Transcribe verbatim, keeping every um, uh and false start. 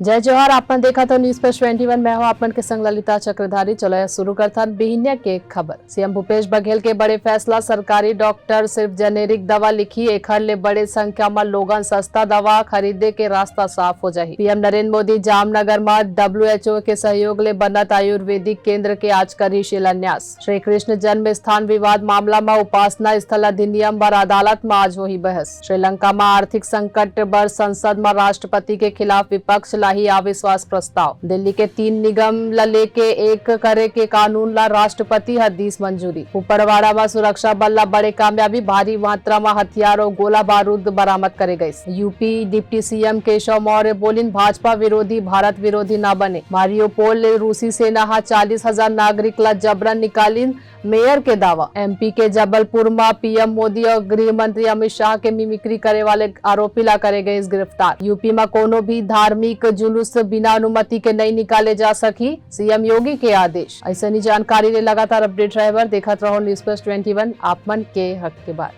जय जोहार, आप मन देखत हो News Flash twenty one, मैं हूं आप मन के संग ललिता चक्रधारी। चलो, शुरू करथन बिहिनिया के खबर। सीएम भूपेश बघेल के बड़े फैसला, सरकारी डॉक्टर सिर्फ जेनेरिक दवा लिखही, एखर ले बड़े संख्या म लोगन सस्ता दवा खरीदे के रास्ता साफ हो जाही। पीएम नरेंद्र मोदी जामनगर म डब्ल्यूएचओ के सहयोग ले बनत आयुर्वेदिक केंद्र के आज करही शिलान्यास। श्री कृष्ण जन्म स्थान विवाद मामला म उपासना स्थल अधिनियम बर अदालत म आज होही बहस। श्रीलंका म आर्थिक संकट बर संसद म राष्ट्रपति के खिलाफ विपक्ष लाही अविश्वास प्रस्ताव। दिल्ली के तीन निगम ल लेके एक करे के कानून ल राष्ट्रपति ह दीस मंजूरी। कुपड़वाड़ा म सुरक्षा बल ल बड़े कामयाबी, भारी मात्रा म हथियार अउ गोला बारूद बरामद करे गइस। UP deputy CM Keshav Maurya Boolean, Bhajpa विरोधी, भारत विरोधी न बने। मारियोपोल ले रूसी सेना ह चालीस हजार नागरिक ल जबरन निकालिन, मेयर के दावा। एमपी के जबलपुर म पीएम मोदी अउ गृह मंत्री अमित शाह के मिमिक्री करे वाले आरोपी ला करे गइस गिरफ्तार। यूपी म कोनो भी धार्मिक जुलूस बिना अनुमति के नइ निकाले जा सकही, सीएम योगी के आदेश। अइसनी जानकारी ले लगातार अपडेट रहे बर देखत रहो News Flash twenty one, आप मन के हक के बात।